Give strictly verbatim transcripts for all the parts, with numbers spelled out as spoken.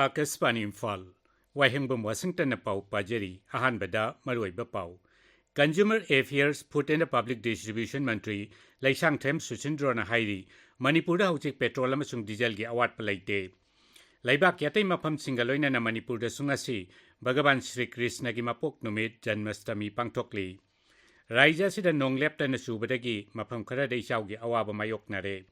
ꯑꯥꯀꯥꯁꯕꯥꯅꯤ ꯏꯝꯐꯥꯜ꯫ ꯋꯥꯍꯦꯡꯕꯝ ꯋꯥꯁꯤꯡꯇꯟꯅ ꯄꯥꯎ ꯄꯥꯖꯔꯤ꯫ ꯑꯍꯥꯟꯕꯗ ꯃꯔꯨꯑꯣꯏꯕ ꯄꯥꯎ꯫ Consumer Affairs, Food and Public Distribution ꯃꯟꯇ꯭ꯔꯤ ꯂꯩꯁꯥꯡꯊꯦꯝ ꯁꯨꯆꯤꯟꯗ꯭ꯔꯣꯅ ꯍꯥꯏꯔꯤ, ꯃꯅꯤꯄꯨꯔꯗ ꯍꯧꯖꯤꯛ ꯄꯦꯇ꯭ꯔꯣꯜ ꯑꯃꯁꯨꯡ ꯗꯤꯖꯜꯒꯤ ꯑꯋꯥꯠꯄ ꯂꯩꯇꯦ꯫ ꯂꯩꯕꯥꯛꯀꯤ ꯑꯇꯩ ꯃꯐꯝꯁꯤꯡꯒ ꯂꯣꯏꯅꯅ ꯃꯅꯤꯄꯨꯔꯗꯁꯨ ꯉꯁꯤ ꯚꯒꯕꯥꯟ ꯁ꯭ꯔꯤ ꯀ꯭ꯔꯤꯁꯅꯒꯤ ꯃꯄꯣꯛ ꯅꯨꯃꯤꯠ ꯖꯟꯃꯁꯇꯃꯤ ꯄꯥꯡꯊꯣꯛꯂꯤ꯫ ꯔꯥꯖ꯭ꯌ ꯑꯁꯤꯗ ꯅꯣꯡ ꯂꯦꯞꯇꯅ ꯆꯨꯕꯗꯒꯤ ꯃꯐꯝ ꯈꯔꯗ ꯏꯆꯥꯎꯒꯤ ꯑꯋꯥꯕ ꯃꯥꯌꯣꯛꯅꯔꯦ꯫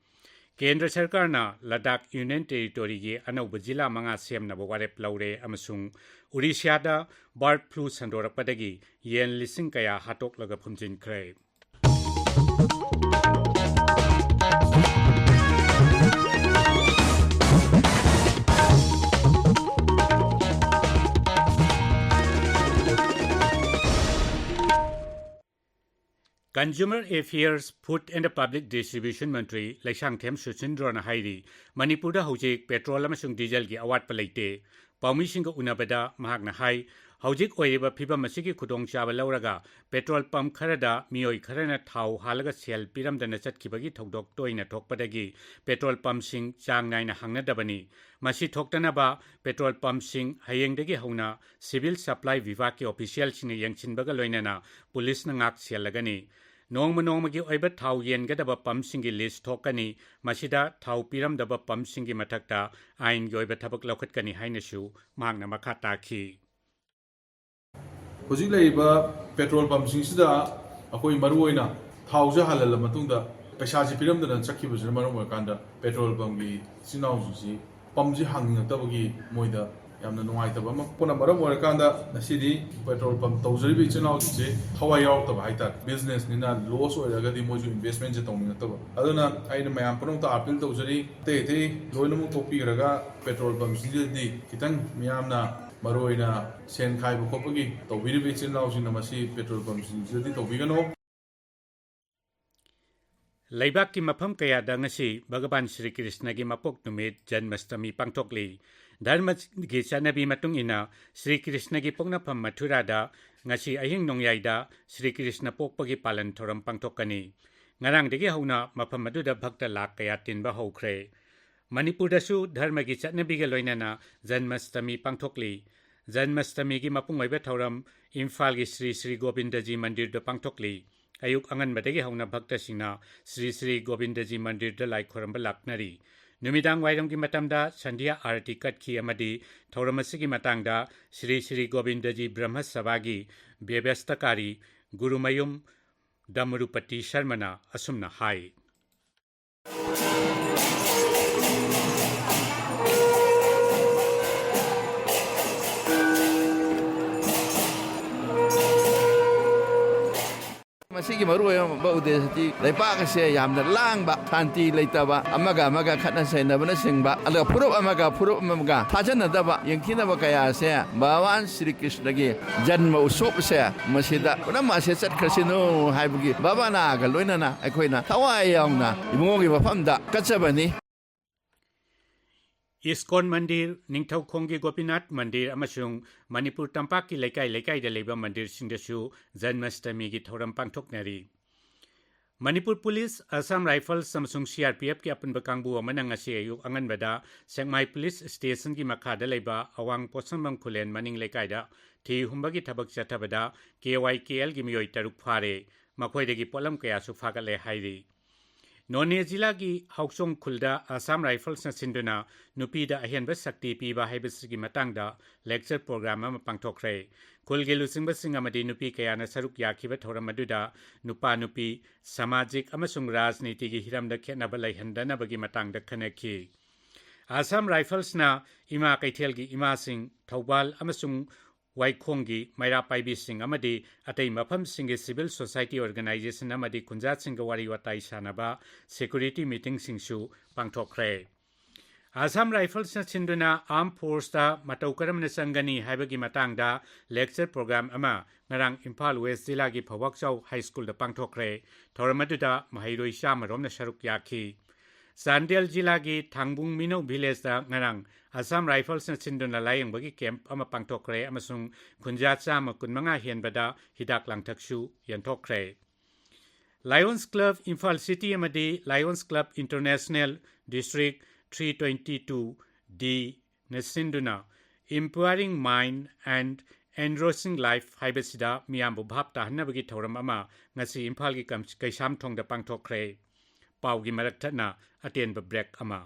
ꯀꯦꯟꯗ꯭ꯔ ꯁꯔꯀꯥꯔꯅ ꯂꯗꯥꯈ ꯌꯨꯅꯤꯌꯟ ꯇꯦꯔꯤꯇꯣꯔꯤꯒꯤ ꯑꯅꯧꯕ ꯖꯤꯂꯥ ꯃꯉꯥ ꯁꯦꯝꯅꯕ ꯋꯥꯔꯦꯞ ꯂꯧꯔꯦ ꯑꯃꯁꯨꯡ ꯎꯔꯤꯁ꯭ꯌꯥꯗ ꯕꯥꯔꯗ ꯐ꯭ꯂꯨ ꯁꯟꯗꯣꯔꯛꯄꯗꯒꯤ ꯌꯦꯟ ꯂꯤꯁꯤꯡ ꯀꯌꯥ ꯍꯥꯠꯇꯣꯛꯂꯒ ꯐꯨꯝꯖꯤꯟꯈ꯭ꯔꯦ꯫ Consumer Affairs, Food and Public Distribution ꯃꯟꯇ꯭ꯔꯤ ꯂꯩꯁꯥꯡꯊꯦꯝ ꯁꯨꯆꯤꯟꯗ꯭ꯔꯣꯅ ꯍꯥꯏꯔꯤ, ꯃꯅꯤꯄꯨꯔꯗ ꯍꯧꯖꯤꯛ ꯄꯦꯇ꯭ꯔꯣꯜ ꯑꯃꯁꯨꯡ ꯗꯤꯖꯜꯒꯤ ꯑꯋꯥꯠꯄ ꯂꯩꯇꯦ꯫ ꯄꯥꯎꯃꯤꯁꯤꯡꯒ ꯎꯅꯕꯗ ꯃꯍꯥꯛꯅ ꯍꯥꯏ, ꯍꯧꯖꯤꯛ ꯑꯣꯏꯔꯤꯕ ꯐꯤꯚꯝ ꯑꯁꯤꯒꯤ ꯈꯨꯗꯣꯡꯆꯥꯕ ꯂꯧꯔꯒ ꯄꯦꯇ꯭ꯔꯣꯜ ꯄꯝꯞ ꯈꯔꯗ ꯃꯤꯑꯣꯏ ꯈꯔꯅ ꯊꯥꯎ ꯍꯥꯜꯂꯒ ꯁꯦꯜ ꯄꯤꯔꯝꯗꯅ ꯆꯠꯈꯤꯕꯒꯤ ꯊꯧꯗꯣꯛ ꯇꯣꯏꯅ ꯊꯣꯛꯄꯗꯒꯤ ꯄꯦꯇ꯭ꯔꯣꯜ ꯄꯝꯞꯁꯤꯡ ꯆꯥꯡ ꯅꯥꯏꯅ ꯍꯥꯡꯅꯗꯕꯅꯤ꯫ ꯃꯁꯤ ꯊꯣꯛꯇꯅꯕ ꯄꯦꯇ꯭ꯔꯣꯜ ꯄꯝꯞꯁꯤꯡ ꯍꯌꯦꯡꯗꯒꯤ ꯍꯧꯅ ꯁꯤꯚꯤꯜ ꯁꯄ꯭ꯂꯥꯏ ꯚꯤꯚꯥꯒꯀꯤ ꯑꯣꯐꯤꯁꯤꯌꯦꯜꯁꯤꯡꯅ ꯌꯦꯡꯁꯤꯟꯕꯒ ꯂꯣꯏꯅꯅ ꯄꯨꯂꯤꯁꯅ ꯉꯥꯛ ꯁꯦꯜꯂꯒꯅꯤ꯫ ꯅꯣꯡꯃ ꯅꯣꯡꯃꯒꯤ ꯑꯣꯏꯕ ꯊꯥꯎ ꯌꯦꯟꯒꯗꯕ ꯄꯝꯞꯁꯤꯡꯒꯤ ꯂꯤꯁ ꯊꯣꯛꯀꯅꯤ꯫ ꯃꯁꯤꯗ ꯊꯥꯎ ꯄꯤꯔꯝꯗꯕ ꯄꯝꯞꯁꯤꯡꯒꯤ ꯃꯊꯛꯇ ꯑꯥꯏꯟꯒꯤ ꯑꯣꯏꯕ ꯊꯕꯛ ꯂꯧꯈꯠꯀꯅꯤ ꯍꯥꯏꯅꯁꯨ ꯃꯍꯥꯛꯅ ꯃꯈꯥ ꯇꯥꯈꯤ꯫ ꯍꯧꯖꯤꯛ ꯂꯩꯔꯤꯕ ꯄꯦꯇ꯭ꯔꯣꯜ ꯄꯝꯞꯁꯤꯡꯁꯤꯗ ꯑꯩꯈꯣꯏ ꯃꯔꯨꯑꯣꯏꯅ ꯊꯥꯎꯁꯦ ꯍꯥꯜꯍꯜꯂ ꯃꯇꯨꯡꯗ ꯄꯩꯁꯥꯁꯤ ꯄꯤꯔꯝꯗꯅ ꯆꯠꯈꯤꯕꯁꯤꯅ ꯃꯔꯝ ꯑꯣꯏꯔꯀꯥꯟꯗ ꯄꯦꯇ꯭ꯔꯣꯜ ꯄꯝꯞꯀꯤ ꯏꯆꯤꯟ ꯏꯅꯥꯎꯁꯤꯡꯁꯤ ꯄꯝꯞꯁꯤ ꯍꯥꯡꯅꯤꯡꯉꯛꯇꯕꯒꯤ ꯃꯣꯏꯗ ꯌꯥꯝꯅ ꯅꯨꯡꯉꯥꯏꯇꯕ ꯑꯃ ꯄꯣꯛꯄꯅ ꯃꯔꯝ ꯑꯣꯏꯔꯀꯥꯟꯗ ꯉꯁꯤꯗꯤ ꯄꯦꯇ꯭ꯔꯣꯜ ꯄꯝꯞ ꯇꯧꯖꯔꯤꯕ ꯏꯆꯤꯟ ꯏꯅꯥꯎꯁꯤꯡꯁꯦ ꯊꯋꯥꯏ ꯌꯥꯎꯔꯛꯇꯕ ꯍꯥꯏꯇꯥꯔꯦ꯫ ꯕꯤꯖꯤꯅꯦꯁꯅꯤꯅ ꯂꯣꯁ ꯑꯣꯏꯔꯒꯗꯤ ꯃꯣꯏꯁꯨ ꯏꯟꯚꯦꯁꯃꯦꯟꯁꯦ ꯇꯧꯅꯤꯡꯉꯛꯇꯕ꯫ ꯑꯗꯨꯅ ꯑꯩꯅ ꯃꯌꯥꯝ ꯄꯨꯝꯅꯃꯛꯇ ꯑꯥꯄꯤꯜ ꯇꯧꯖꯔꯤ, ꯑꯇꯩ ꯑꯇꯩ ꯂꯣꯏꯅꯃꯛ ꯊꯣꯛꯄꯤꯈ꯭ꯔꯒ ꯄꯦꯇ꯭ꯔꯣꯜ ꯄꯝꯞꯁꯤꯡꯁꯤꯗꯗꯤ ꯈꯤꯇꯪ ꯃꯤꯌꯥꯝꯅ ꯃꯔꯨꯑꯣꯏꯅ ꯁꯦꯟ ꯈꯥꯏꯕ ꯈꯣꯠꯄꯒꯤ ꯇꯧꯕꯤꯔꯤꯕ ꯏꯆꯤꯟ ꯏꯅꯥꯎꯁꯤꯡꯅ ꯃꯁꯤ ꯄꯦꯇ꯭ꯔꯣꯜ ꯄꯝꯞꯁꯤꯡꯁꯤꯗꯗꯤ ꯇꯧꯕꯤꯒꯅꯨ꯫ ꯂꯩꯕꯥꯛꯀꯤ ꯃꯐꯝ ꯀꯌꯥꯗ ꯉꯁꯤ ꯚꯒꯕꯥꯟ ꯁ꯭ꯔꯤ ꯀ꯭ꯔꯤꯁꯅꯒꯤ ꯃꯄꯣꯛ ꯅꯨꯃꯤꯠ ꯖꯟꯃꯁꯇꯃꯤ ꯄꯥꯡꯊꯣꯛꯂꯤ꯫ ꯙꯔꯃꯒꯤ ꯆꯠꯅꯕꯤ ꯃꯇꯨꯡ ꯏꯟꯅ ꯁ꯭ꯔꯤ ꯀ꯭ꯔꯤꯁꯅꯒꯤ ꯄꯣꯛꯅꯐꯝ ꯃꯊꯨꯔꯥꯗ ꯉꯁꯤ ꯑꯍꯤꯡ ꯅꯣꯡꯌꯥꯏꯗ ꯁ꯭ꯔꯤ ꯀ꯭ꯔꯤꯁꯅ ꯄꯣꯛꯄꯒꯤ ꯄꯥꯂꯟ ꯊꯧꯔꯝ ꯄꯥꯡꯊꯣꯛꯀꯅꯤ꯫ ꯉꯔꯥꯡꯗꯒꯤ ꯍꯧꯅ ꯃꯐꯝ ꯑꯗꯨꯗ ꯚꯛꯇ ꯂꯥꯛ ꯀꯌꯥ ꯇꯤꯟꯕ ꯍꯧꯈ꯭ꯔꯦ꯫ ꯃꯅꯤꯄꯨꯔꯗꯁꯨ ꯙꯔꯃꯒꯤ ꯆꯠꯅꯕꯤꯒ ꯂꯣꯏꯅꯅ ꯖꯟꯃꯁꯇꯃꯤ ꯄꯥꯡꯊꯣꯛꯂꯤ꯫ ꯖꯟꯃꯁꯇꯃꯤꯒꯤ ꯃꯄꯨꯡ ꯑꯣꯏꯕ ꯊꯧꯔꯝ ꯏꯝꯐꯥꯜꯒꯤ ꯁ꯭ꯔꯤ ꯁ꯭ꯔꯤ ꯒꯣꯕꯤꯟꯗꯖꯤ ꯃꯟꯗꯤꯔꯗ ꯄꯥꯡꯊꯣꯛꯂꯤ꯫ ꯑꯌꯨꯛ ꯑꯉꯟꯕꯗꯒꯤ ꯍꯧꯅ ꯚꯛꯇꯁꯤꯡꯅ ꯁ꯭ꯔꯤ ꯁ꯭ꯔꯤ ꯒꯣꯕꯤꯟꯗꯖꯤ ꯃꯟꯗꯤꯔꯗ ꯂꯥꯏ ꯈꯣꯏꯔꯝꯕ ꯂꯥꯛꯅꯔꯤ꯫ ꯅꯨꯃꯤꯗꯥꯡ ꯋꯥꯏꯔꯝꯒꯤ ꯃꯇꯝꯗ ꯁꯟꯙ꯭ꯌꯥ ꯑꯥꯔꯇꯤ ꯀꯠꯈꯤ ꯑꯃꯗꯤ ꯊꯧꯔꯝ ꯑꯁꯤꯒꯤ ꯃꯇꯥꯡꯗ ꯁ꯭ꯔꯤ ꯁ꯭ꯔꯤ ꯒꯣꯕꯤꯟꯗꯖꯤ ꯕ꯭ꯔꯍ꯭ꯃ ꯁꯚꯥꯒꯤ ꯕ꯭ꯌꯕꯁꯊꯥꯀꯥꯔꯤ ꯒꯨꯔꯨꯃꯌꯨꯝ ꯗꯃꯔꯨꯄꯇꯤ ꯁꯔꯃꯅ ꯑꯁꯨꯝꯅ ꯍꯥꯏ꯫ ꯃꯁꯤꯒꯤ ꯃꯔꯨꯑꯣꯏꯕ ꯎꯗꯦꯁꯇꯤ ꯂꯩꯄꯥꯛ ꯑꯁꯦ ꯌꯥꯝꯅ ꯂꯥꯡꯕ, ꯁꯥꯟꯇꯤ ꯂꯩꯇꯕ, ꯑꯃꯒ ꯑꯃꯒ ꯈꯠꯅ ꯆꯩꯅꯕꯅꯆꯤꯡꯕ, ꯑꯗꯨꯒ ꯐꯨꯔꯨꯞ ꯑꯃꯒ ꯐꯨꯔꯨꯞ ꯑꯃꯒ ꯊꯥꯖꯅꯗꯕ, ꯌꯦꯡꯊꯤꯅꯕ ꯀꯌꯥ ꯑꯁꯦ ꯚꯒꯋꯥꯟ ꯁ꯭ꯔꯤ ꯀ꯭ꯔꯤꯁꯅꯒꯤ ꯖꯟꯃ ꯎꯠꯁꯣꯞ ꯑꯁꯦ ꯃꯁꯤꯗ ꯄꯨꯝꯅꯃꯛ ꯑꯁꯦ ꯆꯠꯈ꯭ꯔꯁꯅꯨ ꯍꯥꯏꯕꯒꯤ ꯚꯥꯕꯅꯥꯒ ꯂꯣꯏꯅꯅ ꯑꯩꯈꯣꯏꯅ ꯊꯋꯥꯏ ꯌꯥꯎꯅ ꯏꯕꯨꯡꯉꯣꯒꯤ ꯃꯐꯝꯗ ꯀꯠꯆꯕꯅꯤ꯫ ꯏꯁꯀꯣꯟ ꯃꯟꯗꯤꯔ, ꯅꯤꯡꯊꯧꯈꯣꯡꯒꯤ ꯒꯣꯄꯤꯅꯥꯊ ꯃꯟꯗꯤꯔ ꯑꯃꯁꯨꯡ ꯃꯅꯤꯄꯨꯔ ꯇꯝꯄꯥꯛꯀꯤ ꯂꯩꯀꯥꯏ ꯂꯩꯀꯥꯏꯗ ꯂꯩꯕ ꯃꯟꯗꯤꯔꯁꯤꯡꯗꯁꯨ ꯖꯟꯃꯁꯇꯃꯤꯒꯤ ꯊꯧꯔꯝ ꯄꯥꯡꯊꯣꯛꯅꯔꯤ꯫ ꯃꯅꯤꯄꯨꯔ ꯄꯨꯂꯤꯁ, ꯑꯁꯥꯝ ꯔꯥꯏꯐꯜꯁ ꯑꯃꯁꯨꯡ ꯁꯤ ꯑꯥꯔ ꯄꯤ ꯑꯦꯐꯀꯤ ꯑꯄꯨꯟꯕ ꯀꯥꯡꯕꯨ ꯑꯃꯅ ꯉꯁꯤ ꯑꯌꯨꯛ ꯑꯉꯟꯕꯗ ꯁꯦꯛꯃꯥꯏ ꯄꯨꯂꯤꯁ ꯁ꯭ꯇꯦꯁꯟꯒꯤ ꯃꯈꯥꯗ ꯂꯩꯕ ꯑꯋꯥꯡ ꯄꯣꯠꯁꯪꯕꯝ ꯈꯨꯂꯦꯟ ꯃꯅꯤꯡ ꯂꯩꯀꯥꯏꯗ ꯊꯤ ꯍꯨꯝꯕꯒꯤ ꯊꯕꯛ ꯆꯠꯊꯕꯗ ꯀꯦ ꯋꯥꯏ ꯀꯦ ꯑꯦꯜꯒꯤ ꯃꯤꯑꯣꯏ ꯇꯔꯨꯛ ꯐꯥꯔꯦ꯫ ꯃꯈꯣꯏꯗꯒꯤ ꯄꯣꯠꯂꯝ ꯀꯌꯥꯁꯨ ꯐꯥꯒꯠꯂꯦ ꯍꯥꯏꯔꯤ꯫ ꯅꯣꯅꯦ ꯖꯤꯂꯥꯒꯤ ꯍꯥꯎꯆꯣꯡ ꯈꯨꯜꯗ ꯑꯁꯥꯝ ꯔꯥꯏꯐꯜꯁꯅ ꯁꯤꯟꯗꯨꯅ ꯅꯨꯄꯤꯗ ꯑꯍꯦꯟꯕ ꯁꯛꯇꯤ ꯄꯤꯕ ꯍꯥꯏꯕꯁꯤꯒꯤ ꯃꯇꯥꯡꯗ lecture program ꯑꯃ ꯄꯥꯡꯊꯣꯛꯈ꯭ꯔꯦ꯫ ꯈꯨꯜꯒꯤ ꯂꯨꯆꯤꯡꯕꯁꯤꯡ ꯑꯃꯗꯤ ꯅꯨꯄꯤ ꯀꯌꯥꯅ ꯁꯔꯨꯛ ꯌꯥꯈꯤꯕ ꯊꯧꯔꯝ ꯑꯗꯨꯗ ꯅꯨꯄꯥ ꯅꯨꯄꯤ, ꯁꯃꯥꯖꯤꯛ ꯑꯃꯁꯨꯡ ꯔꯥꯖꯅꯤꯇꯤꯒꯤ ꯍꯤꯔꯝꯗ ꯈꯦꯠꯅꯕ ꯂꯩꯍꯟꯗꯅꯕꯒꯤ ꯃꯇꯥꯡꯗ ꯈꯟꯅꯈꯤ꯫ ꯑꯁꯥꯝ ꯔꯥꯏꯐꯜꯁꯅ ꯏꯃꯥ ꯀꯩꯊꯦꯜꯒꯤ ꯏꯃꯥꯁꯤꯡ, ꯊꯧꯕꯥꯜ ꯑꯃꯁꯨꯡ ꯋꯥꯏꯈꯣꯡꯒꯤ ꯃꯩꯔꯥ ꯄꯥꯏꯕꯤꯁꯤꯡ ꯑꯃꯗꯤ ꯑꯇꯩ ꯃꯐꯝꯁꯤꯡꯒꯤ civil society organization ꯑꯃꯗꯤ ꯈꯨꯟꯖꯥꯁꯤꯡꯒ ꯋꯥꯔꯤ ꯋꯥꯇꯥꯏ ꯁꯥꯅꯕ security meetingꯁꯤꯡꯁꯨ ꯄꯥꯡꯊꯣꯛꯈ꯭ꯔꯦ꯫ ꯑꯁꯥꯝ ꯔꯥꯏꯐꯜꯁꯅ ꯁꯤꯟꯗꯨꯅ armed forceꯇ ꯃꯇꯧ ꯀꯔꯝꯅ ꯆꯪꯒꯅꯤ ꯍꯥꯏꯕꯒꯤ ꯃꯇꯥꯡꯗ lecture program ꯑꯃ ꯉꯔꯥꯡ ꯏꯝꯐꯥꯜ ꯋꯦꯁ ꯖꯤꯂꯥꯒꯤ ꯐꯧꯕꯥꯛꯆꯥꯎ ꯍꯥꯏ ꯁ꯭ꯀꯨꯜꯗ ꯄꯥꯡꯊꯣꯛꯈ꯭ꯔꯦ꯫ ꯊꯧꯔꯝ ꯑꯗꯨꯗ ꯃꯍꯩꯔꯣꯏ ꯆꯥꯝꯃ ꯔꯣꯝꯅ ꯁꯔꯨꯛ ꯌꯥꯈꯤ꯫ ꯆꯥꯟꯗꯦꯜ ꯖꯤꯂꯥꯒꯤ ꯊꯥꯡꯕꯨꯡ ꯃꯤꯅꯧ ꯚꯤꯂꯦꯖꯇ ꯉꯔꯥꯡ ꯑꯁꯥꯝ ꯔꯥꯏꯐꯜꯁꯅ ꯁꯤꯟꯗꯨꯅ ꯂꯥꯌꯦꯡꯕꯒꯤ ꯀꯦꯝꯞ ꯑꯃ ꯄꯥꯡꯊꯣꯛꯈ꯭ꯔꯦ ꯑꯃꯁꯨꯡ ꯈꯨꯟꯖꯥ ꯆꯥꯝꯃ ꯀꯨꯟꯃꯉꯥ ꯍꯦꯟꯕꯗ ꯍꯤꯗꯥꯛ ꯂꯥꯡꯊꯛꯁꯨ ꯌꯦꯟꯊꯣꯛꯈ꯭ꯔꯦ꯫ ꯂꯥꯌꯣꯟꯁ ꯀ꯭ꯂꯕ ꯏꯝꯐꯥꯜ ꯁꯤꯇꯤ ꯑꯃꯗꯤ Lions club international district three twenty two D ꯅ ꯁꯤꯟꯗꯨꯅ Empowering Mind and Enriching Life ꯍꯥꯏꯕꯁꯤꯗ ꯃꯤꯌꯥꯝꯕꯨ ꯚꯥꯞ ꯇꯥꯍꯟꯅꯕꯒꯤ ꯊꯧꯔꯝ ꯑꯃ ꯉꯁꯤ ꯏꯝꯐꯥꯜꯒꯤ ꯀꯝ-, ꯀꯩꯁꯥꯝꯊꯣꯡꯗ ꯄꯥꯡꯊꯣꯛꯈ꯭ꯔꯦ꯫ ꯄꯥꯎꯒꯤ ꯃꯔꯛ ꯊꯠꯅ ꯑꯇꯦꯟꯕ break ꯑꯃ꯫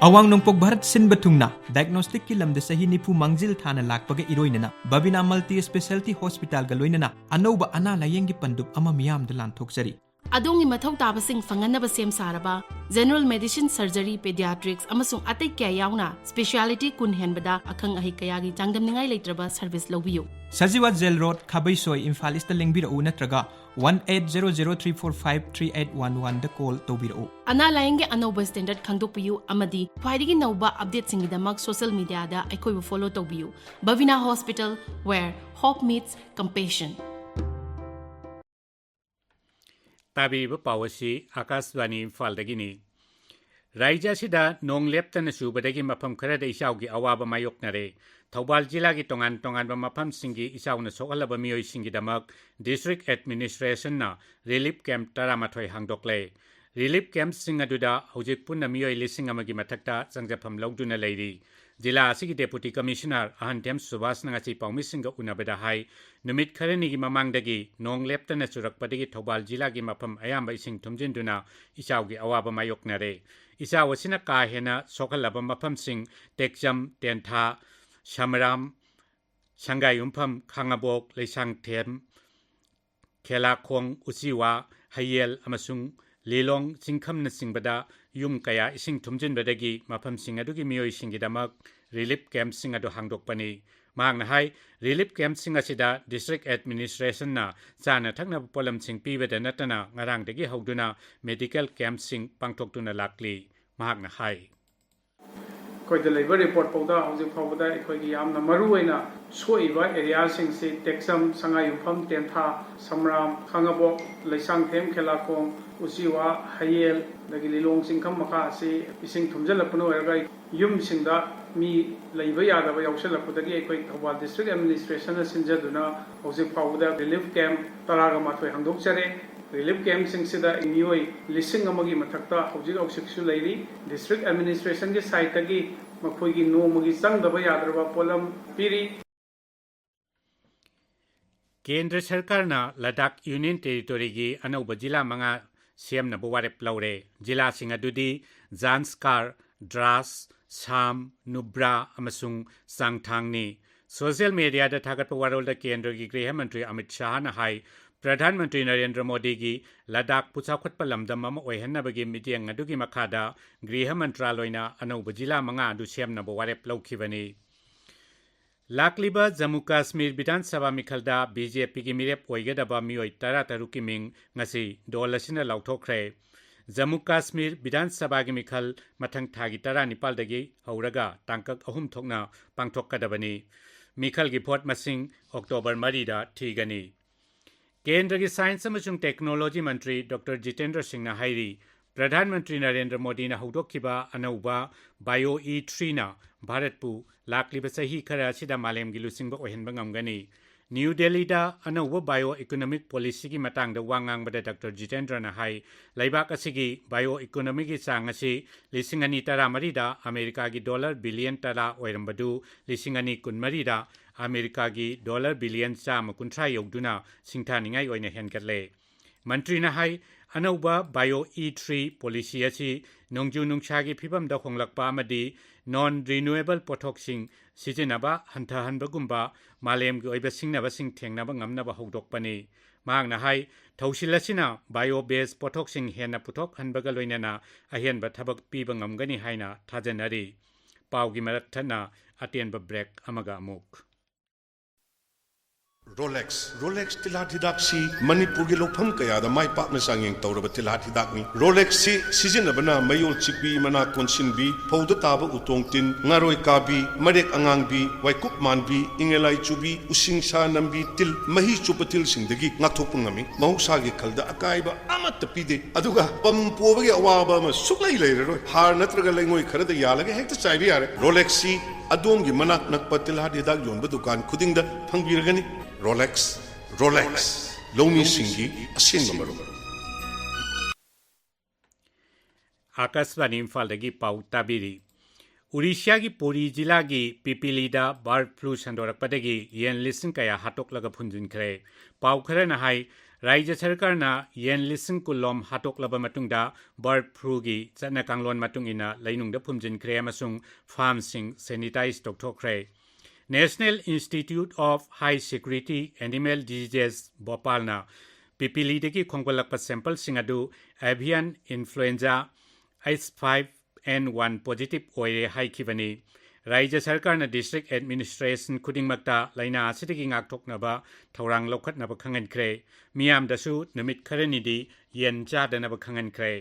ꯑꯋꯥꯡ ꯅꯣꯡꯄꯣꯛ ꯚꯥꯔꯠ ꯁꯤꯟꯕ ꯊꯨꯡꯅ diagnostic ꯀꯤ ꯂꯝꯗ ꯆꯍꯤ ꯅꯤꯐꯨ ꯃꯥꯡꯖꯤꯜ ꯊꯥꯅ ꯂꯥꯛꯄꯒ ꯏꯔꯣꯏꯅꯅ ꯕꯕꯤꯅꯥ Multi Speciality Hospital ꯒ ꯂꯣꯏꯅꯅ ꯑꯅꯧꯕ ꯑꯅꯥ ꯂꯥꯌꯦꯡꯒꯤ ꯄꯟꯗꯨꯞ ꯑꯃ ꯃꯤꯌꯥꯝꯗ ꯂꯥꯟꯊꯣꯛꯆꯔꯤ꯫ ꯑꯗꯣꯝꯒꯤ ꯃꯊꯧ ꯇꯥꯕꯁꯤꯡ ꯐꯪꯍꯟꯅꯕ ꯁꯦꯝ ꯁꯥꯔꯕ General Medicine, Surgery, Pediatrics ꯑꯃꯁꯨꯡ ꯑꯇꯩ ꯀꯌꯥ ꯌꯥꯎꯅ speciality ꯀꯨꯟ ꯍꯦꯟꯕꯗ ꯑꯈꯪ ꯑꯍꯩ ꯀꯌꯥꯒꯤ ꯆꯥꯡꯗꯝꯅꯤꯡꯉꯥꯏ ꯂꯩꯇ꯭ꯔꯕ service ꯂꯧꯕꯤꯌꯨ꯫ Sajiwa Jail Road, ꯈꯥꯕꯩꯁꯣꯏ, Imphal East ꯇ ꯂꯦꯡꯕꯤꯔꯛꯎ ꯅꯠꯇ꯭ꯔꯒ one eight zero zero three four five three eight one one ꯗ call ꯇꯧꯕꯤꯔꯛꯎ꯫ ꯑꯅꯥ ꯂꯥꯌꯦꯡꯒꯤ ꯑꯅꯧꯕ standard ꯈꯪꯗꯣꯛꯄꯤꯌꯨ ꯑꯃꯗꯤ ꯈ꯭ꯋꯥꯏꯗꯒꯤ ꯅꯧꯕ update ꯁꯤꯡꯒꯤꯗꯃꯛ social media ꯗ ꯑꯩꯈꯣꯏꯕꯨ follow ꯇꯧꯕꯤꯌꯨ꯫ Bhavina Hospital, where hope meets compassion. ꯇꯥꯕꯤꯔꯤꯕ ꯄꯥꯎ ꯑꯁꯤ ꯑꯀꯥꯁꯕꯥꯅꯤ ꯏꯝꯐꯥꯜꯗꯒꯤꯅꯤ꯫ ꯔꯥꯏꯖ꯭ꯌ ꯑꯁꯤꯗ ꯅꯣꯡ ꯂꯦꯞꯇꯅ ꯆꯨꯕꯗꯒꯤ ꯃꯐꯝ ꯈꯔꯗ ꯏꯆꯥꯎꯒꯤ ꯑꯋꯥꯕ ꯃꯥꯌꯣꯛꯅꯔꯦ꯫ ꯊꯧꯕꯥꯜ ꯖꯤꯂꯥꯒꯤ ꯇꯣꯉꯥꯟ ꯇꯣꯉꯥꯟꯕ ꯃꯐꯝꯁꯤꯡꯒꯤ ꯏꯆꯥꯎꯅ ꯁꯣꯛꯍꯜꯂꯕ ꯃꯤꯑꯣꯏꯁꯤꯡꯒꯤꯗꯃꯛ district administration ꯅ relief camp ꯇꯔꯥꯃꯥꯊꯣꯏ ꯍꯥꯡꯗꯣꯛꯂꯦ꯫ Relief camp ꯁꯤꯡ ꯑꯗꯨꯗ ꯍꯧꯖꯤꯛ ꯄꯨꯟꯅ ꯃꯤꯑꯣꯏ ꯂꯤꯁꯤꯡ ꯑꯃꯒꯤ ꯃꯊꯛꯇ ꯆꯪꯖꯐꯝ ꯂꯧꯗꯨꯅ ꯂꯩꯔꯤ꯫ ꯖꯤꯂꯥ ꯑꯁꯤꯒꯤ Deputy Commissioner ꯑꯍꯟꯊꯦꯝ ꯁꯨꯕꯥꯁꯅ ꯉꯁꯤ ꯄꯥꯎꯃꯤꯁꯤꯡꯒ ꯎꯅꯕꯗ ꯍꯥꯏ, ꯅꯨꯃꯤꯠ ꯈꯔꯅꯤꯒꯤ ꯃꯃꯥꯡꯗꯒꯤ ꯅꯣꯡ ꯂꯦꯞꯇꯅ ꯆꯨꯔꯛꯄꯗꯒꯤ ꯊꯧꯕꯥꯜ ꯖꯤꯂꯥꯒꯤ ꯃꯐꯝ ꯑꯌꯥꯝꯕ ꯏꯁꯤꯡ ꯊꯨꯝꯖꯤꯟꯗꯨꯅ ꯏꯆꯥꯎꯒꯤ ꯑꯋꯥꯕ ꯃꯥꯌꯣꯛꯅꯔꯦ꯫ ꯏꯆꯥꯎ ꯑꯁꯤꯅ ꯀꯥ ꯍꯦꯟꯅ ꯁꯣꯛꯍꯜꯂꯕ ꯃꯐꯝꯁꯤꯡ ꯇꯦꯛꯆꯝ, ꯇꯦꯟꯊꯥ, ꯁꯃꯔꯥꯝ, ꯁꯪꯒꯥꯏꯌꯨꯝꯐꯝ, ꯈꯥꯉꯕꯣꯛ, ꯂꯩꯁꯥꯡꯊꯦꯝ, ꯈꯦꯂꯥꯈꯣꯡ, ꯎꯆꯤꯋꯥ, ꯍꯌꯦꯜ ꯑꯃꯁꯨꯡ ꯂꯤꯂꯣꯡ ꯆꯤꯡꯈꯝꯅꯆꯤꯡꯕꯗ ꯌꯨꯝ ꯀꯌꯥ ꯏꯁꯤꯡ ꯊꯨꯝꯖꯤꯟꯕꯗꯒꯤ ꯃꯐꯝꯁꯤꯡ ꯑꯗꯨꯒꯤ ꯃꯤꯑꯣꯏꯁꯤꯡꯒꯤꯗꯃꯛ relief camp ꯁꯤꯡ ꯑꯗꯨ ꯍꯥꯡꯗꯣꯛꯄꯅꯤ꯫ ꯃꯍꯥꯛꯅ ꯍꯥꯏ, relief camp ꯁꯤꯡ ꯑꯁꯤꯗ district administration ꯅ ꯆꯥꯅ ꯊꯛꯅꯕ ꯄꯣꯠꯂꯝꯁꯤꯡ ꯄꯤꯕꯗ ꯅꯠꯇꯅ ꯉꯔꯥꯡꯗꯒꯤ ꯍꯧꯗꯨꯅ medical camp ꯁꯤꯡ ꯄꯥꯡꯊꯣꯛꯇꯨꯅ ꯂꯥꯛꯂꯤ꯫ ꯃꯍꯥꯛꯅ ꯍꯥꯏ꯫ ꯑꯩꯈꯣꯏꯗ ꯂꯩꯕ report ꯐꯥꯎꯗ ꯍꯧꯖꯤꯛ ꯐꯥꯎꯕꯗ ꯑꯩꯈꯣꯏꯒꯤ ꯌꯥꯝꯅ ꯃꯔꯨ ꯑꯣꯏꯅ ꯁꯣꯛꯏꯕ area ꯁꯤꯡꯁꯤ ꯇꯦꯛꯆꯝ, ꯁꯉꯥꯏꯌꯨꯝꯐꯝ, ꯇꯦꯟꯊꯥ, ꯁꯝꯔꯥꯝ, ꯈꯥꯉꯕꯣꯛ, ꯂꯩꯁꯥꯡꯊꯦꯝ, ꯈꯦꯂꯥꯈꯣꯡ, ꯎꯆꯤꯋꯥ, ꯍꯌꯦꯜ, ꯑꯗꯒꯤ ꯂꯤꯂꯣꯡ ꯆꯤꯡꯈꯝ ꯃꯈꯥ ꯑꯁꯤ ꯏꯁꯤꯡ ꯊꯨꯝꯖꯤꯜꯂꯛꯄꯅ ꯑꯣꯏꯔꯒ ꯌꯨꯝꯁꯤꯡꯗ ꯃꯤ ꯂꯩꯕ ꯌꯥꯗꯕ ꯌꯥꯎꯁꯤꯜꯂꯛꯄꯗꯒꯤ ꯑꯩꯈꯣꯏ ꯊꯧꯕꯥꯜ district administration ꯅ ꯁꯤꯟꯖꯗꯨꯅ ꯍꯧꯖꯤꯛ ꯐꯥꯎꯕꯗ relief camp ꯇꯔꯥꯒ ꯃꯥꯊꯣꯏ ꯍꯥꯡꯗꯣꯛꯆꯔꯦ꯫ ꯔꯤꯂꯤꯐ ꯀꯦꯝꯞꯁꯤꯡꯁꯤꯗ ꯃꯤꯑꯣꯏ ꯂꯤꯁꯤꯡ ꯑꯃꯒꯤ ꯃꯊꯛꯇ ꯍꯧꯖꯤꯛ ꯍꯧꯖꯤꯛꯁꯨ ꯂꯩꯔꯤ꯫ ꯗꯤꯁꯇ꯭ꯔꯤꯛ ꯑꯦꯗꯃꯤꯅꯤꯁꯇ꯭ꯔꯦꯁꯟꯒꯤ ꯁꯥꯏꯠꯇꯒꯤ ꯃꯈꯣꯏꯒꯤ ꯅꯣꯡꯃꯒꯤ ꯆꯪꯗꯕ ꯌꯥꯗ꯭ꯔꯕ ꯄꯣꯠꯂꯝ ꯄꯤꯔꯤ꯫ ꯀꯦꯟꯗ꯭ꯔ ꯁꯔꯀꯥꯔꯅ ꯂꯗꯥꯈ ꯌꯨꯅꯤꯌꯟ ꯇꯦꯔꯤꯇꯣꯔꯤꯒꯤ ꯑꯅꯧꯕ ꯖꯤꯂꯥ ꯃꯉꯥ ꯁꯦꯝꯅꯕ ꯋꯥꯔꯦꯞ ꯂꯧꯔꯦ꯫ ꯖꯤꯂꯥꯁꯤꯡ ꯑꯗꯨꯗꯤ ꯖꯥꯟꯁꯀꯥꯔ, ꯗ꯭ꯔꯥꯁ, ꯁꯥꯝ, ꯅꯨꯕ꯭ꯔꯥ ꯑꯃꯁꯨꯡ ꯆꯥꯡꯊꯥꯡꯅꯤ꯫ ꯁꯣꯁꯤꯌꯦꯜ ꯃꯦꯗꯤꯌꯥꯗ ꯊꯥꯒꯠꯄ ꯋꯥꯔꯣꯜꯗ ꯀꯦꯟꯗ꯭ꯔꯒꯤ ꯒ꯭ꯔꯤꯍ ꯃꯟꯇ꯭ꯔꯤ ꯑꯃꯤꯠ ꯁꯥꯍꯅ ꯍꯥꯏ, ꯄ꯭ꯔꯙꯥꯟ ꯃꯟꯇ꯭ꯔꯤ ꯅꯔꯦꯟꯗ꯭ꯔ ꯃꯣꯗꯤꯒꯤ ꯂꯗꯥꯈꯄꯨ ꯆꯥꯎꯈꯠꯄ ꯂꯝꯗꯝ ꯑꯃ ꯑꯣꯏꯍꯟꯅꯕꯒꯤ ꯃꯤꯠꯌꯦꯡ ꯑꯗꯨꯒꯤ ꯃꯈꯥꯗ ꯒ꯭ꯔꯤꯍ ꯃꯟꯇ꯭ꯔꯥꯂꯣꯏꯅ ꯑꯅꯧꯕ ꯖꯤꯂꯥ ꯃꯉꯥ ꯑꯗꯨ ꯁꯦꯝꯅꯕ ꯋꯥꯔꯦꯞ ꯂꯧꯈꯤꯕꯅꯤ꯫ ꯂꯥꯛꯂꯤꯕ ꯖꯝꯃꯨ ꯀꯥꯁꯃꯤꯔ ꯕꯤꯙꯥꯟ ꯁꯚꯥ ꯃꯤꯈꯜꯗ ꯕꯤ ꯖꯦ ꯄꯤꯒꯤ ꯃꯤꯔꯦꯞ ꯑꯣꯏꯒꯗꯕ ꯃꯤꯑꯣꯏ ꯇꯔꯥ ꯇꯔꯨꯛꯀꯤ ꯃꯤꯡ ꯉꯁꯤ ꯗꯣꯜ ꯑꯁꯤꯅ ꯂꯥꯎꯊꯣꯛꯈ꯭ꯔꯦ꯫ ꯖꯝꯃꯨ ꯀꯥꯁꯃꯤꯔ ꯕꯤꯙꯥꯟ ꯁꯚꯥꯒꯤ ꯃꯤꯈꯜ ꯃꯊꯪ ꯊꯥꯒꯤ ꯇꯔꯥꯅꯤꯄꯥꯜꯗꯒꯤ ꯍꯧꯔꯒ ꯇꯥꯡꯀꯛ ꯑꯍꯨꯝ ꯊꯣꯛꯅ ꯄꯥꯡꯊꯣꯛꯀꯗꯕꯅꯤ꯫ ꯃꯤꯈꯜꯒꯤ ꯚꯣꯠ ꯃꯁꯤꯡ ꯑꯣꯛꯇꯣꯕꯔ ꯃꯔꯤꯗ ꯊꯤꯒꯅꯤ꯫ ꯀꯦꯟꯗ꯭ꯔꯒꯤ ꯁꯥꯏꯟꯁ ꯑꯃꯁꯨꯡ ꯇꯦꯛꯅꯣꯂꯣꯖꯤ ꯃꯟꯇ꯭ꯔꯤ ꯗꯣꯛꯇꯔ ꯖꯤꯇꯦꯟꯗ꯭ꯔ ꯁꯤꯡꯅ ꯍꯥꯏꯔꯤ, ꯄ꯭ꯔꯙꯥꯟ ꯃꯟꯇ꯭ꯔꯤ ꯅꯔꯦꯟꯗ꯭ꯔ ꯃꯣꯗꯤꯅ ꯍꯧꯗꯣꯛꯈꯤꯕ ꯑꯅꯧꯕ ꯕꯥꯏꯑꯣ ꯏ ꯊ꯭ꯔꯤꯅ ꯚꯥꯔꯠꯄꯨ ꯂꯥꯛꯂꯤꯕ ꯆꯍꯤ ꯈꯔ ꯑꯁꯤꯗ ꯃꯥꯂꯦꯝꯒꯤ ꯂꯨꯆꯤꯡꯕ ꯑꯣꯏꯍꯟꯕ ꯉꯝꯒꯅꯤ꯫ ꯅ꯭ꯌꯨ ꯗꯦꯜꯂꯤꯗ ꯑꯅꯧꯕ ꯕꯥꯏꯑꯣ ꯏꯀꯣꯅꯣꯃꯤꯛ ꯄꯣꯂꯤꯁꯤꯒꯤ ꯃꯇꯥꯡꯗ ꯋꯥ ꯉꯥꯡꯕꯗ ꯗꯥꯛꯇꯔ ꯖꯤꯇꯦꯟꯗ꯭ꯔꯅ ꯍꯥꯏ, ꯂꯩꯕꯥꯛ ꯑꯁꯤꯒꯤ ꯕꯥꯏꯑꯣ ꯏꯀꯣꯅꯣꯃꯤꯒꯤ ꯆꯥꯡ ꯑꯁꯤ ꯂꯤꯁꯤꯡ ꯑꯅꯤ ꯇꯔꯥꯃꯔꯤꯗ ꯑꯃꯦꯔꯤꯀꯥꯒꯤ ꯗꯣꯂꯔ ꯕꯤꯂꯤꯌꯟ ꯇꯔꯥ ꯑꯣꯏꯔꯝꯕꯗꯨ ꯂꯤꯁꯤꯡ ꯑꯅꯤ ꯀꯨꯟꯃꯔꯤꯗ ꯑꯃꯦꯔꯤꯀꯥꯒꯤ ꯗꯣꯂꯔ ꯕꯤꯂꯤꯌꯟ ꯆꯥꯝꯃ ꯀꯨꯟꯊ꯭ꯔꯥ ꯌꯧꯗꯨꯅ ꯁꯤꯡꯊꯥꯅꯤꯡꯉꯥꯏ ꯑꯣꯏꯅ ꯍꯦꯟꯒꯠꯂꯦ꯫ ꯃꯟꯇ꯭ꯔꯤꯅ ꯍꯥꯏ, ꯑꯅꯧꯕ ꯕꯥꯏꯑꯣ ꯏ ꯊ꯭ꯔꯤ ꯄꯣꯂꯤꯁꯤ ꯑꯁꯤ ꯅꯣꯡꯖꯨ ꯅꯨꯡꯁꯥꯒꯤ ꯐꯤꯕꯝꯗ ꯍꯣꯡꯂꯛꯄ ꯑꯃꯗꯤ ꯅꯣꯟ ꯔꯤꯅ꯭ꯌꯨꯑꯦꯕꯜ ꯄꯣꯠꯊꯣꯛꯁꯤꯡ ꯁꯤꯖꯤꯟꯅꯕ ꯍꯟꯊꯍꯟꯕꯒꯨꯝꯕ ꯃꯥꯂꯦꯝꯒꯤ ꯑꯣꯏꯕ ꯁꯤꯡꯅꯕꯁꯤꯡ ꯊꯦꯡꯅꯕ ꯉꯝꯅꯕ ꯍꯧꯗꯣꯛꯄꯅꯤ꯫ ꯃꯍꯥꯛꯅ ꯍꯥꯏ, ꯊꯧꯁꯤꯜ ꯑꯁꯤꯅ ꯕꯥꯏꯑꯣ ꯕꯦꯁ ꯄꯣꯠꯊꯣꯛꯁꯤꯡ ꯍꯦꯟꯅ ꯄꯨꯊꯣꯛꯍꯟꯕꯒ ꯂꯣꯏꯅꯅ ꯑꯍꯦꯟꯕ ꯊꯕꯛ ꯄꯤꯕ ꯉꯝꯒꯅꯤ ꯍꯥꯏꯅ ꯊꯥꯖꯅꯔꯤ꯫ ꯄꯥꯎꯒꯤ ꯃꯔꯛ ꯊꯠꯅ ꯑꯇꯦꯟꯕ ꯕ꯭ꯔꯦꯛ ꯑꯃꯒ ꯑꯃꯨꯛ꯫ ꯔꯣꯂꯦꯛꯁ꯫ ꯔꯣꯂꯦꯛꯁ ꯇꯤꯜꯍꯥꯠ ꯍꯤꯗꯥꯛꯁꯤ ꯃꯅꯤꯄꯨꯔꯒꯤ ꯂꯧꯐꯝ ꯀꯌꯥꯗ ꯃꯥꯏ ꯄꯥꯛꯅ ꯆꯥꯡꯌꯦꯡ ꯇꯧꯔꯕ ꯇꯤꯜꯍꯥꯠ ꯍꯤꯗꯥꯛꯅꯤ꯫ ꯔꯣꯂꯦꯛꯁꯁꯤ ꯁꯤꯖꯤꯟꯅꯕꯅ ꯃꯌꯣꯜ ꯆꯤꯛꯄꯤ, ꯃꯅꯥ ꯀꯣꯟꯁꯤꯟꯕꯤ, ꯐꯧꯗ ꯇꯥꯕ ꯎꯇꯣꯡ ꯇꯤꯟ, ꯉꯥꯔꯣꯏ ꯀꯥꯕꯤ, ꯃꯔꯦꯛ ꯑꯉꯥꯡꯕꯤ, ꯋꯥꯏꯀꯨꯞ ꯃꯥꯟꯕꯤ, ꯏꯪꯉꯦꯂꯥꯏ ꯆꯨꯕꯤ, ꯎꯁꯤꯡꯁꯥ ꯅꯝꯕꯤ ꯇꯤꯜ, ꯃꯍꯤ ꯆꯨꯞꯄ ꯇꯤꯜꯁꯤꯡꯗꯒꯤ ꯉꯥꯛꯊꯣꯛꯄ ꯉꯝꯃꯤ꯫ ꯃꯍꯧꯁꯥꯒꯤ ꯈꯜꯗ ꯑꯀꯥꯏꯕ ꯑꯃꯠꯇ ꯄꯤꯗꯦ꯫ ꯑꯗꯨꯒ ꯄꯝ ꯄꯣꯕꯒꯤ ꯑꯋꯥꯕ ꯑꯃ ꯁꯨꯛꯂꯩ ꯂꯩꯔꯔꯣꯏ꯫ ꯍꯥꯔ ꯅꯠꯇ꯭ꯔꯒ ꯂꯩꯉꯣꯏ ꯈꯔꯗ ꯌꯥꯜꯂꯒ ꯍꯦꯛꯇ ꯆꯥꯏꯕ ꯌꯥꯔꯦ꯫ ꯔꯣꯂꯦꯛꯁꯁꯤ ꯑꯗꯣꯝꯒꯤ ꯃꯅꯥꯛ ꯅꯛꯄ ꯇꯤꯜꯍꯥꯠ ꯍꯤꯗꯥꯛ ꯌꯣꯟꯕ ꯗꯨꯀꯥꯟ ꯈꯨꯗꯤꯡꯗ ꯐꯪꯕꯤꯔꯒꯅꯤ꯫ Rolex, Rolex. ꯂꯧꯃꯤꯁꯤꯡꯒꯤ ꯑꯁꯦꯡꯕ ꯃꯔꯨꯞ꯫ ꯑꯥꯀꯥꯁꯕꯥꯅꯤ ꯏꯝꯐꯥꯜꯗꯒꯤ ꯄꯥꯎ ꯇꯥꯕꯤꯔꯤ꯫ ꯎꯔꯤꯁ꯭ꯌꯥꯒꯤ ꯄꯨꯔꯤ ꯖꯤꯂꯥꯒꯤ ꯄꯤꯄꯤꯂꯤꯗ ꯕꯥꯔꯗ ꯐ꯭ꯂꯨ ꯁꯟꯗꯣꯔꯛꯄꯗꯒꯤ ꯌꯦꯟ ꯂꯤꯁꯤꯡ ꯀꯌꯥ ꯍꯥꯠꯇꯣꯛꯂꯒ ꯐꯨꯝꯖꯤꯟꯈ꯭ꯔꯦ꯫ ꯄꯥꯎ ꯈꯔꯅ ꯍꯥꯏ, ꯔꯥꯖ꯭ꯌ ꯁꯔꯀꯥꯔꯅ ꯌꯦꯟ ꯂꯤꯁꯤꯡ ꯀꯨꯟ ꯂꯣꯝ ꯍꯥꯠꯇꯣꯛꯂꯕ ꯃꯇꯨꯡꯗ ꯕꯥꯔꯗ ꯐ꯭ꯂꯨꯒꯤ ꯆꯠꯅ ꯀꯥꯡꯂꯣꯟ ꯃꯇꯨꯡ ꯏꯟꯅ ꯂꯩꯅꯨꯡꯗ ꯐꯨꯝꯖꯤꯟꯈ꯭ꯔꯦ ꯑꯃꯁꯨꯡ ꯐꯥꯔꯝꯁꯤꯡ ꯁꯦꯅꯤꯇꯥꯏꯖ ꯇꯧꯊꯣꯛꯈ꯭ꯔꯦ꯫ National Institute of High Security Animal Diseases, ꯚꯣꯄꯥꯜꯅ ꯄꯤꯄꯤꯂꯤꯗꯒꯤ ꯈꯣꯝꯒꯠꯂꯛꯄ ꯁꯦꯝꯄꯜꯁꯤꯡ ꯑꯗꯨ avian influenza H five N one positive ꯑꯣꯏꯔꯦ ꯍꯥꯏꯈꯤꯕꯅꯤ꯫ ꯔꯥꯖ꯭ꯌ ꯁꯔꯀꯥꯔꯅ ꯗꯤꯁꯇ꯭ꯔꯤꯛ ꯑꯦꯗꯃꯤꯅꯤꯁꯇ꯭ꯔꯦꯁꯟ ꯈꯨꯗꯤꯡꯃꯛꯇ ꯂꯥꯏꯅꯥ ꯑꯁꯤꯗꯒꯤ ꯉꯥꯛꯊꯣꯛꯅꯕ ꯊꯧꯔꯥꯡ ꯂꯧꯈꯠꯅꯕ ꯈꯪꯍꯟꯈ꯭ꯔꯦ꯫ ꯃꯤꯌꯥꯝꯗꯁꯨ ꯅꯨꯃꯤꯠ ꯈꯔꯅꯤꯗꯤ ꯌꯦꯟ ꯆꯥꯗꯅꯕ ꯈꯪꯍꯟꯈ꯭ꯔꯦ꯫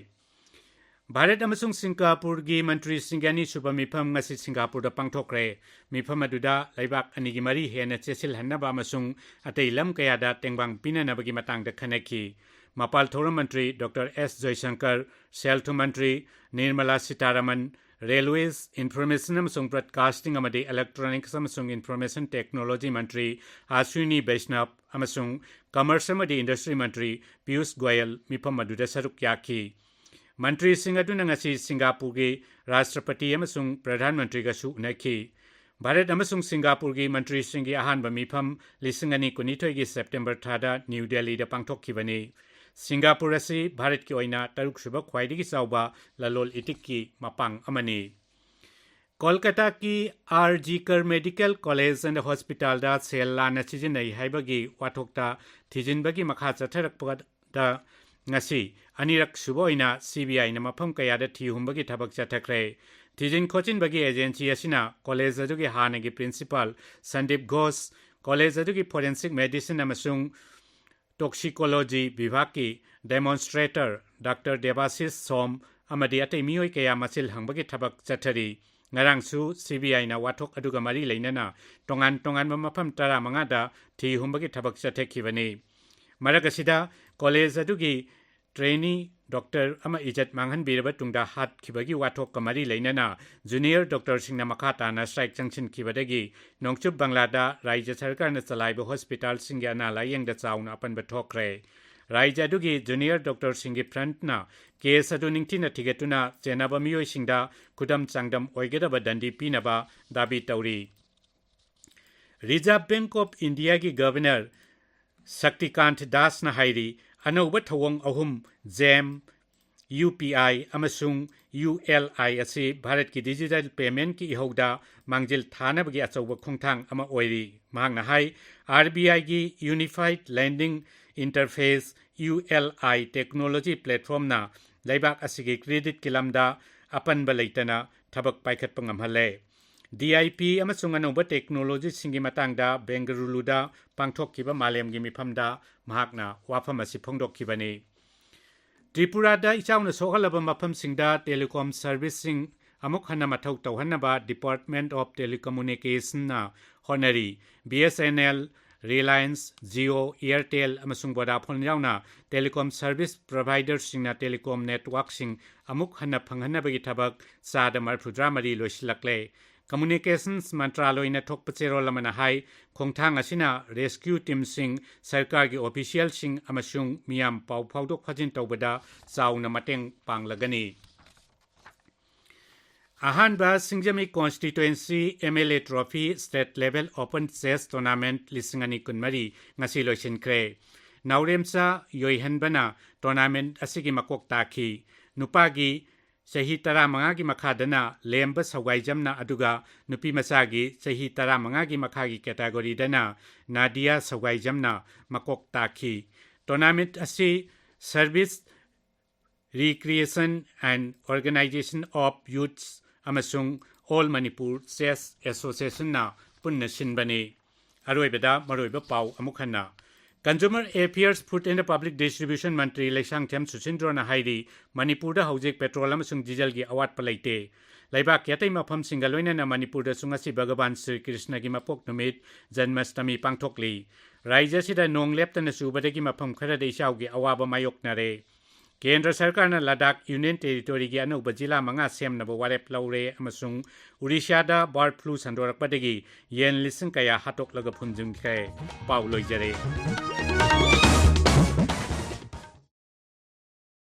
ꯚꯥꯔꯠ ꯑꯃꯁꯨꯡ ꯁꯤꯡꯒꯥꯄꯨꯔꯒꯤ ꯃꯟꯇ꯭ꯔꯤꯁꯤꯡꯒꯤ ꯑꯅꯤꯁꯨꯕ ꯃꯤꯐꯝ ꯉꯁꯤ ꯁꯤꯡꯒꯥꯄꯨꯔꯗ ꯄꯥꯡꯊꯣꯛꯈ꯭ꯔꯦ꯫ ꯃꯤꯐꯝ ꯑꯗꯨꯗ ꯂꯩꯕꯥꯛ ꯑꯅꯤꯒꯤ ꯃꯔꯤ ꯍꯦꯟꯅ ꯆꯦꯠꯁꯤꯜꯍꯟꯅꯕ ꯑꯃꯁꯨꯡ ꯑꯇꯩ ꯂꯝ ꯀꯌꯥꯗ ꯇꯦꯡꯕꯥꯡ ꯄꯤꯅꯅꯕꯒꯤ ꯃꯇꯥꯡꯗ ꯈꯟꯅꯈꯤ꯫ ꯃꯄꯥꯜ ꯊꯧꯔꯝ ꯃꯟꯇ꯭ꯔꯤ ꯗꯣꯛꯇꯔ ꯑꯦꯁ ꯖꯌꯁꯪꯀꯔ, ꯁꯦꯜ ꯊꯨꯝ ꯃꯟꯇ꯭ꯔꯤ ꯅꯤꯔꯃꯂꯥ ꯁꯤꯇꯥꯔꯥꯃꯟ, ꯔꯦꯜꯋꯦꯁ, ꯏꯟꯐꯣꯔꯃꯦꯁꯟ ꯑꯃꯁꯨꯡ ꯕ꯭ꯔꯣꯗꯀꯥꯁꯇꯤꯡ ꯑꯃꯗꯤ ꯏꯂꯦꯛꯇ꯭ꯔꯣꯅꯤꯛꯁ ꯑꯃꯁꯨꯡ ꯏꯟꯐꯣꯔꯃꯦꯁꯟ ꯇꯦꯛꯅꯣꯂꯣꯖꯤ ꯃꯟꯇ꯭ꯔꯤ ꯑꯁ꯭ꯋꯤꯅꯤ ꯕꯩꯁꯅꯕ ꯑꯃꯁꯨꯡ ꯀꯃꯔꯁ ꯑꯃꯗꯤ ꯏꯟꯗꯁꯇ꯭ꯔꯤ ꯃꯟꯇ꯭ꯔꯤ ꯄꯤꯌꯨꯁ ꯒꯣꯌꯜ ꯃꯤꯐꯝ ꯑꯗꯨꯗ ꯁꯔꯨꯛ ꯌꯥꯈꯤ꯫ ꯃꯟꯇ꯭ꯔꯤꯁꯤꯡ ꯑꯗꯨꯅ ꯉꯁꯤ ꯁꯤꯡꯒꯥꯄꯨꯔꯒꯤ ꯔꯥꯁꯇ꯭ꯔꯄꯇꯤ ꯑꯃꯁꯨꯡ ꯄ꯭ꯔꯙꯥꯟ ꯃꯟꯇ꯭ꯔꯤꯒꯁꯨ ꯎꯅꯈꯤ꯫ ꯚꯥꯔꯠ ꯑꯃꯁꯨꯡ ꯁꯤꯡꯒꯥꯄꯨꯔꯒꯤ ꯃꯟꯇ꯭ꯔꯤꯁꯤꯡꯒꯤ ꯑꯍꯥꯟꯕ ꯃꯤꯐꯝ ꯂꯤꯁꯤꯡ ꯑꯅꯤ ꯀꯨꯟꯅꯤꯊꯣꯏꯒꯤ ꯁꯦꯞꯇꯦꯝꯕꯔ ꯊꯥꯗ ꯅ꯭ꯌꯨ ꯗꯦꯜꯂꯤꯗ ꯄꯥꯡꯊꯣꯛꯈꯤꯕꯅꯤ꯫ ꯁꯤꯡꯒꯥꯄꯨꯔ ꯑꯁꯤ ꯚꯥꯔꯠꯀꯤ ꯑꯣꯏꯅ ꯇꯔꯨꯛꯁꯨꯕ ꯈ꯭ꯋꯥꯏꯗꯒꯤ ꯆꯥꯎꯕ ꯂꯂꯣꯜ ꯏꯇꯤꯛꯀꯤ ꯃꯄꯥꯡ ꯑꯃꯅꯤ꯫ ꯀꯣꯜꯀꯇꯥꯒꯤ ꯑꯥꯔ ꯖꯤ ꯀꯔ ꯃꯦꯗꯤꯀꯦꯜ ꯀꯣꯂꯦꯖ ꯑꯦꯟ ꯍꯣꯁꯄꯤꯇꯥꯜꯗ ꯁꯦꯜ ꯂꯥꯟꯅ ꯁꯤꯖꯤꯟꯅꯩ ꯍꯥꯏꯕꯒꯤ ꯋꯥꯊꯣꯛꯇ ꯊꯤꯖꯤꯟꯕꯒꯤ ꯃꯈꯥ ꯆꯠꯊꯔꯛꯄꯗ ꯉꯁꯤ ꯑꯅꯤꯔꯛ ꯁꯨꯕ ꯑꯣꯏꯅ ꯁꯤ ꯕꯤ ꯑꯥꯏꯅ ꯃꯐꯝ ꯀꯌꯥꯗ ꯊꯤ ꯍꯨꯝꯕꯒꯤ ꯊꯕꯛ ꯆꯠꯊꯈ꯭ꯔꯦ꯫ ꯊꯤꯖꯤꯟ ꯈꯣꯠꯆꯤꯟꯕꯒꯤ ꯑꯦꯖꯦꯟꯁꯤ ꯑꯁꯤꯅ ꯀꯣꯂꯦꯖ ꯑꯗꯨꯒꯤ ꯍꯥꯟꯅꯒꯤ ꯄ꯭ꯔꯤꯟꯁꯤꯄꯥꯜ ꯁꯟꯗꯤꯞ ꯘꯣꯁ, ꯀꯣꯂꯦꯖ ꯑꯗꯨꯒꯤ ꯐꯣꯔꯦꯟꯁꯤꯛ ꯃꯦꯗꯤꯁꯤꯟ ꯑꯃꯁꯨꯡ ꯇꯣꯛꯁꯤꯀꯣꯂꯣꯖꯤ ꯕꯤꯚꯥꯒꯀꯤ ꯗꯦꯃꯣꯟꯁꯇ꯭ꯔꯦꯇꯔ ꯗꯥꯛꯇꯔ ꯗꯦꯕꯥꯁꯤꯁ ꯁꯣꯝ ꯑꯃꯗꯤ ꯑꯇꯩ ꯃꯤꯑꯣꯏ ꯀꯌꯥ ꯃꯆꯤꯜ ꯍꯪꯕꯒꯤ ꯊꯕꯛ ꯆꯠꯊꯔꯤ꯫ ꯉꯔꯥꯡꯁꯨ ꯁꯤ ꯕꯤ ꯑꯥꯏꯅ ꯋꯥꯊꯣꯛ ꯑꯗꯨꯒ ꯃꯔꯤ ꯂꯩꯅꯅ ꯇꯣꯉꯥꯟ ꯇꯣꯉꯥꯟꯕ ꯃꯐꯝ ꯇꯔꯥꯃꯉꯥꯗ ꯊꯤ ꯍꯨꯝꯕꯒꯤ ꯊꯕꯛ ꯆꯠꯊꯈꯤꯕꯅꯤ꯫ ꯃꯔꯛ ꯑꯁꯤꯗ ꯀꯣꯂꯦꯖ ꯑꯗꯨꯒꯤ ꯇ꯭ꯔꯦꯅꯤ ꯗꯣꯛꯇꯔ ꯑꯃ ꯏꯖꯠ ꯃꯥꯡꯍꯟꯕꯤꯔꯕ ꯇꯨꯡꯗ ꯍꯥꯠꯈꯤꯕꯒꯤ ꯋꯥꯊꯣꯛꯀ ꯃꯔꯤ ꯂꯩꯅꯅ ꯖꯨꯅꯤꯌꯔ ꯗꯣꯛꯇꯔꯁꯤꯡꯅ ꯃꯈꯥ ꯇꯥꯅ ꯁ꯭ꯇ꯭ꯔꯥꯏꯛ ꯆꯪꯁꯤꯟꯈꯤꯕꯗꯒꯤ ꯅꯣꯡꯆꯨꯞ ꯕꯪꯒ꯭ꯂꯥꯗ ꯔꯥꯖ꯭ꯌ ꯁꯔꯀꯥꯔꯅ ꯆꯂꯥꯏꯕ ꯍꯣꯁꯄꯤꯇꯥꯜꯁꯤꯡꯒꯤ ꯑꯅꯥ ꯂꯥꯌꯦꯡꯗ ꯆꯥꯎꯅ ꯑꯄꯟꯕ ꯊꯣꯛꯈ꯭ꯔꯦ꯫ ꯔꯥꯖ꯭ꯌ ꯑꯗꯨꯒꯤ ꯖꯨꯅꯤꯌꯔ ꯗꯣꯛꯇꯔꯁꯤꯡꯒꯤ ꯐ꯭ꯔꯟꯠꯅ ꯀꯦꯁ ꯑꯗꯨ ꯅꯤꯡꯊꯤꯅ ꯊꯤꯒꯠꯇꯨꯅ ꯆꯦꯟꯅꯕ ꯃꯤꯑꯣꯏꯁꯤꯡꯗ ꯈꯨꯗꯝ ꯆꯥꯡꯗꯝ ꯑꯣꯏꯒꯗꯕ ꯗꯟꯗꯤ ꯄꯤꯅꯕ ꯗꯥꯕꯤ ꯇꯧꯔꯤ꯫ Reserve Bank of Indiaꯒꯤ ꯒꯕꯔꯅꯔ ꯁꯛꯇꯤꯀꯥꯟꯊ ꯗꯥꯁꯅ ꯍꯥꯏꯔꯤ, ꯑꯅꯧꯕ ꯊꯧꯑꯣꯡ ꯑꯍꯨꯝ, ꯖꯦꯝ, ꯌꯨ ꯄꯤ ꯑꯥꯏ ꯑꯃꯁꯨꯡ ꯌꯨ ꯑꯦꯜ ꯑꯥꯏ ꯑꯁꯤ ꯚꯥꯔꯠꯀꯤ ꯗꯤꯖꯤꯇꯦꯜ ꯄꯦꯃꯦꯟꯠꯀꯤ ꯏꯍꯧꯗ ꯃꯥꯡꯖꯤꯜ ꯊꯥꯅꯕꯒꯤ ꯑꯆꯧꯕ ꯈꯣꯡꯊꯥꯡ ꯑꯃ ꯑꯣꯏꯔꯤ꯫ ꯃꯍꯥꯛꯅ ꯍꯥꯏ, ꯑꯥꯔ ꯕꯤ ꯑꯥꯏꯒꯤ Unified Lending Interface, U L I, technology platformꯅ ꯂꯩꯕꯥꯛ ꯑꯁꯤꯒꯤ creditꯀꯤ ꯂꯝꯗ ꯑꯄꯟꯕ ꯂꯩꯇꯅ ꯊꯕꯛ ꯄꯥꯏꯈꯠꯄ ꯉꯝꯍꯜꯂꯦ꯫ ꯗꯤ ꯑꯥꯏ ꯄꯤ ꯑꯃꯁꯨꯡ ꯑꯅꯧꯕ technologyꯁꯤꯡꯒꯤ ꯃꯇꯥꯡꯗ ꯕꯦꯡꯒꯂꯨꯔꯨꯗ ꯄꯥꯡꯊꯣꯛꯈꯤꯕ ꯃꯥꯂꯦꯝꯒꯤ ꯃꯤꯐꯝꯗ ꯃꯍꯥꯛꯅ ꯋꯥꯐꯝ ꯑꯁꯤ ꯐꯣꯡꯗꯣꯛꯈꯤꯕꯅꯤ꯫ ꯇ꯭ꯔꯤꯄꯨꯔꯥꯗ ꯏꯆꯥꯎꯅ ꯁꯣꯛꯍꯜꯂꯕ ꯃꯐꯝꯁꯤꯡꯗ telecom serviceꯁꯤꯡ ꯑꯃꯨꯛ ꯍꯟꯅ ꯃꯊꯧ ꯇꯧꯍꯟꯅꯕ Department of Telecommunicationꯅ ꯍꯣꯠꯅꯔꯤ꯫ B S N L, Reliance, Jio, Airtel ꯑꯃꯁꯨꯡ Vodafone ꯌꯥꯎꯅ telecom service providerꯁꯤꯡꯅ telecom networkꯁꯤꯡ ꯑꯃꯨꯛ ꯍꯟꯅ ꯐꯪꯍꯟꯅꯕꯒꯤ ꯊꯕꯛ ꯆꯥꯗ ꯃꯔꯤꯐꯨꯇꯔꯥ ꯃꯔꯤ ꯂꯣꯏꯁꯤꯜꯂꯛꯂꯦ꯫ Communications ꯃꯟꯇ꯭ꯔꯥꯂꯣꯏꯅ ꯊꯣꯛꯄ ꯆꯦꯔꯣꯜ ꯑꯃꯅ ꯍꯥꯏ, ꯈꯣꯡꯊꯥꯡ ꯑꯁꯤꯅ rescue teamꯁꯤꯡ, ꯁꯔꯀꯥꯔꯒꯤ officialꯁꯤꯡ ꯑꯃꯁꯨꯡ ꯃꯤꯌꯥꯝ ꯄꯥꯎ ꯐꯥꯎꯗꯣꯛ ꯐꯥꯖꯤꯟ ꯇꯧꯕꯗ ꯆꯥꯎꯅ ꯃꯇꯦꯡ ꯄꯥꯡꯂꯒꯅꯤ꯫ ꯑꯍꯥꯟꯕ ꯁꯤꯡꯖꯃꯩ constituency M L A trophy state level open chess tournament ꯂꯤꯁꯤꯡ ꯑꯅꯤ ꯀꯨꯟꯃꯔꯤ ꯉꯁꯤ ꯂꯣꯏꯁꯤꯟꯈ꯭ꯔꯦ꯫ ꯅꯥꯎꯔꯦꯝꯆꯥ ꯌꯣꯏꯍꯟꯕꯅ tournament ꯑꯁꯤꯒꯤ ꯃꯀꯣꯛ ꯇꯥꯈꯤ꯫ ꯅꯨꯄꯥꯒꯤ ꯆꯍꯤ ꯇꯔꯥꯃꯉꯥꯒꯤ ꯃꯈꯥꯗꯅ ꯂꯦꯝꯕ ꯁꯧꯒꯥꯏꯖꯝꯅ, ꯑꯗꯨꯒ ꯅꯨꯄꯤꯃꯆꯥꯒꯤ ꯆꯍꯤ ꯇꯔꯥꯃꯉꯥꯒꯤ ꯃꯈꯥꯒꯤ categoryꯗꯅ ꯅꯥꯗꯤꯌꯥ ꯁꯧꯒꯥꯏꯖꯝꯅ ꯃꯀꯣꯛ ꯇꯥꯈꯤ꯫ Tournament ꯑꯁꯤ Service, Recreation and Organization of Youths ꯑꯃꯁꯨꯡ All Manipur Chess Associationꯅ ꯄꯨꯟꯅ ꯁꯤꯟꯕꯅꯤ꯫ ꯑꯔꯣꯏꯕꯗ ꯃꯔꯨꯑꯣꯏꯕ ꯄꯥꯎ ꯑꯃꯨꯛ ꯍꯟꯅ꯫ Consumer Affairs, Food and Public Distribution ꯃꯟꯇ꯭ꯔꯤ ꯂꯩꯁꯥꯡꯊꯦꯝ ꯁꯨꯁꯤꯟꯗ꯭ꯔꯣꯅ ꯍꯥꯏꯔꯤ, ꯃꯅꯤꯄꯨꯔꯗ ꯍꯧꯖꯤꯛ petrol ꯑꯃꯁꯨꯡ dieselꯒꯤ ꯑꯋꯥꯠꯄ ꯂꯩꯇꯦ꯫ ꯂꯩꯕꯥꯛꯀꯤ ꯑꯇꯩ ꯃꯐꯝꯁꯤꯡꯒ ꯂꯣꯏꯅꯅ ꯃꯅꯤꯄꯨꯔꯗꯁꯨ ꯉꯁꯤ ꯚꯒꯕꯥꯟ ꯁ꯭ꯔꯤ ꯀ꯭ꯔꯤꯁꯅꯒꯤ ꯃꯄꯣꯛ ꯅꯨꯃꯤꯠ, ꯖꯟꯃꯁꯇꯃꯤ, ꯄꯥꯡꯊꯣꯛꯂꯤ꯫ ꯔꯥꯖ꯭ꯌ ꯑꯁꯤꯗ ꯅꯣꯡ ꯂꯦꯞꯇꯅ ꯆꯨꯕꯗꯒꯤ ꯃꯐꯝ ꯈꯔꯗ ꯏꯆꯥꯎꯒꯤ ꯑꯋꯥꯕ ꯃꯥꯌꯣꯛꯅꯔꯦ꯫ ꯀꯦꯟꯗ꯭ꯔ ꯁꯔꯀꯥꯔꯅ ꯂꯗꯥꯈ ꯌꯨꯅꯤꯌꯟ ꯇꯦꯔꯤꯇꯣꯔꯤꯒꯤ ꯑꯅꯧꯕ ꯖꯤꯂꯥ ꯃꯉꯥ ꯁꯦꯝꯅꯕ ꯋꯥꯔꯦꯞ ꯂꯧꯔꯦ ꯑꯃꯁꯨꯡ ꯎꯔꯤꯁ꯭ꯌꯥꯗ ꯕꯥꯔꯗ ꯐ꯭ꯂꯨ ꯁꯟꯗꯣꯔꯛꯄꯗꯒꯤ ꯌꯦꯟ ꯂꯤꯁꯤꯡ ꯀꯌꯥ ꯍꯥꯠꯇꯣꯛꯂꯒ ꯐꯨꯝꯖꯤꯟꯈ꯭ꯔꯦ꯫ ꯄꯥꯎ ꯂꯣꯏꯖꯔꯦ꯫